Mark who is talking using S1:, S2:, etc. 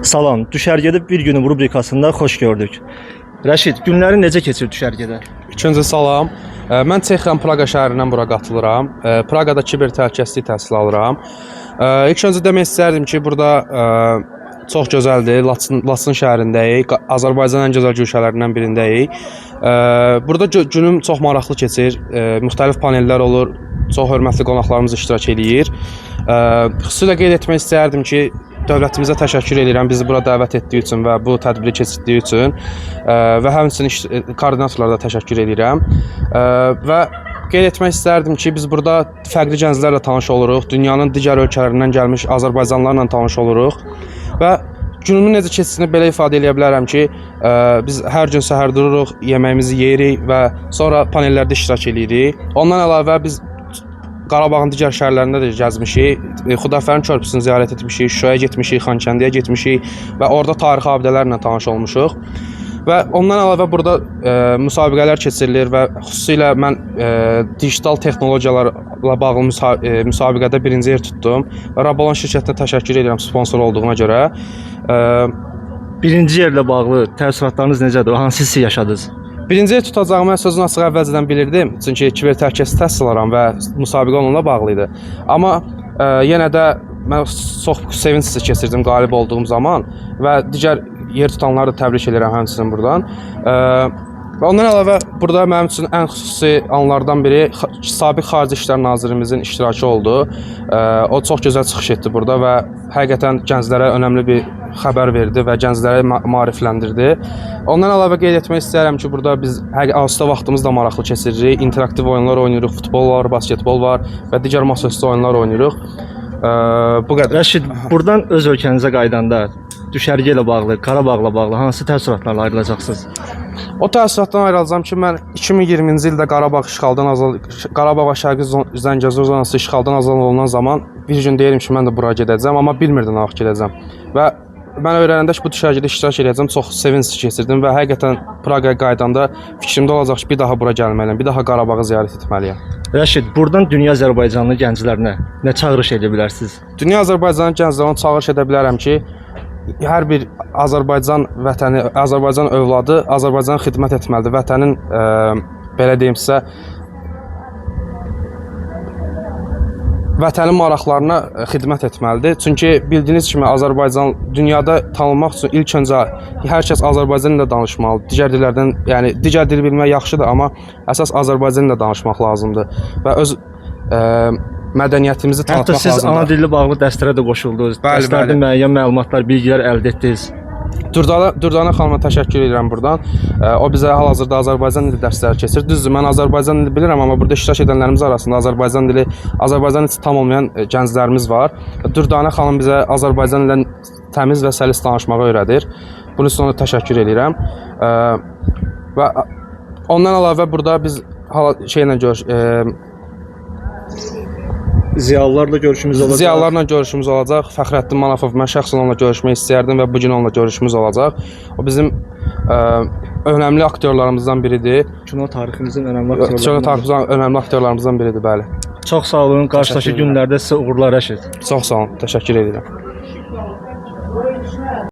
S1: Salam, Düşərgədə bir günüm rubrikasında xoş gördük. Rəşid, günlərin necə keçir düşərgədə?
S2: İlk öncə salam. Mən Çexiyanın Praqa şəhərindən bura qatılıram. Praqada kiber təhlükəsizlik təhsili alıram. İlk öncə demək istərdim ki, burada çox gözəldir. Laçın şəhərindəyik. Azərbaycanın ən gözəl guşələrindən birindəyik. Burada günüm çox maraqlı keçir. Müxtəlif panellər olur. Çox hörmətli qonaqlarımız iştirak eləyir. Xüsusilə qeyd etmək istərdim ki, dövlətimizə təşəkkür edirəm bizi bura dəvət etdiyi üçün və bu tədbiri keçirtdiyi üçün. Və həmçinin koordinatorlara da təşəkkür edirəm. Və qeyd etmək istərdim ki, biz burada fərqli gənclərlə tanış oluruq. Dünyanın digər ölkələrindən gəlmiş azərbaycanlılarla tanış oluruq. Və günümün necə keçdiyini belə ifadə eləyə bilərəm ki, biz hər gün səhər dururuq, yeməyimizi yeyirik və sonra panellərdə iştirak eləyirik. Ondan əlavə biz Qarabağın digər şəhərlərində də gəzmişik. Xudafərin körpüsünü ziyarət etmişik, Şuşaya getmişik, Xankəndiyə getmişik və orada tarixi abidələrlə tanış olmuşuq. Və ondan əlavə burada müsabiqələr keçirilir və xüsusilə mən digital texnologiyalarla bağlı müsabiqədə birinci yer tutdum və Rabalon şirkətinə təşəkkür edirəm sponsor olduğuna görə.
S1: Birinci yerlə bağlı təəssüratlarınız necədir? Hansı hissi yaşadınız?
S2: Birinci yer tutacağımı mən sözün açığı əvvəlcədən bilirdim. Çünki kiber təhlükəsizlik təhsil alıram və müsabiqə onunla bağlı idi. Amma yenə də mən çox sevinç hissi keçirdim qalib olduğum zaman və digər yer tutanları da təbrik edirəm həmçinin buradan. Və ondan əlavə burada mənim üçün ən xüsusi anlardan biri sabiq Xarici İşlər Nazirimizin iştirakı oldu. O çox gözəl çıxış etdi burada və həqiqətən gənclərə önəmli bir xəbər verdi və gəncləri maarifləndirdi. Ondan əlavə qeyd etmək istəyirəm ki, burada biz asudə vaxtımız da maraqlı keçiririk. İnteraktiv oyunlar oynayırıq, futbol var, basketbol var və digər masaüstü oyunlar oynayırıq. Bu qədər.
S1: Rəşid, buradan öz ölkənizə qayıdanda düşərgə ilə bağlı, Qarabağla bağlı hansı təəssüratlarla ayrılacaqsınız?
S2: O təəssüratdan ayrılacağam ki, mən 2020-ci ildə Qarabağ işğaldan azad Qarabağ və Şərqi Zəngəzur zonası işğaldan azad olunan zaman bir gün deyirdim ki, mən də bura gedəcəm, amma bilmirdim nə vaxt gedəcəm. Və mən öyrənəndə ki, bu düşərgədə iştirak edəcəm, çox sevinç keçirdim və həqiqətən Praqaya qayıdanda fikrimdə olacaq ki, bir daha bura gəlməliyəm, bir daha Qarabağı ziyarət etməliyəm.
S1: Rəşid, buradan dünya Azərbaycanlı gənclərinə nə çağırış edə bilərsiniz?
S2: Dünya Azərbaycanlı gənclərinə çağırış edə bilərəm ki, hər bir Azərbaycan vətəni, Azərbaycan övladı Azərbaycana xidmət etməlidir. Vətənin belə deyim sizə, vətənin maraqlarına xidmət etməlidir. Çünki bildiyiniz kimi Azərbaycan dünyada tanınmaq üçün ilk öncə hər kəs Azərbaycan ilə danışmalıdır. Digər dillərdən, yəni digər dil bilmək yaxşıdır, amma əsas Azərbaycan ilə danışmaq lazımdır və öz mədəniyyətimizi
S1: Hətta
S2: tanıtmaq
S1: siz
S2: lazımdır.
S1: ana dillə bağlı dərslərə də qoşuldunuz.
S2: Bəli,
S1: Dərslərdə
S2: bəli.
S1: müəyyən məlumatlar, bilgilər əldə etdiniz.
S2: Dürdanə xanıma təşəkkür edirəm buradan. O bizə hal-hazırda Azərbaycan dili dərsləri keçir. Düzdür, mən Azərbaycan dili bilirəm, amma burada iştirak edənlərimiz arasında Azərbaycan dili, Azərbaycan dili tam olmayan gənclərimiz var. Dürdanə xanım bizə Azərbaycan ilə təmiz və səlis danışmağı öyrədir. Bunun üçün ona təşəkkür edirəm. Və ondan əlavə burada biz hala şeylə görüş
S1: Ziyalılarla görüşümüz olacaq.
S2: Ziyalılarla görüşümüz olacaq. Fəxrəddin Manafov, mən şəxsən onunla görüşmək istəyərdim və bu gün onunla görüşümüz olacaq. O bizim önəmli aktyorlarımızdan biridir.
S1: Kino tariximizin önəmli aktyorlarından.
S2: Kino tariximizin önəmli aktyorlarımızdan biridir, bəli.
S1: Çox sağ olun. Qarşıdakı
S2: Təşəkkür edirəm.
S1: günlərdə sizə uğurlar Rəşid.
S2: Çox sağ olun, təşəkkür edirəm.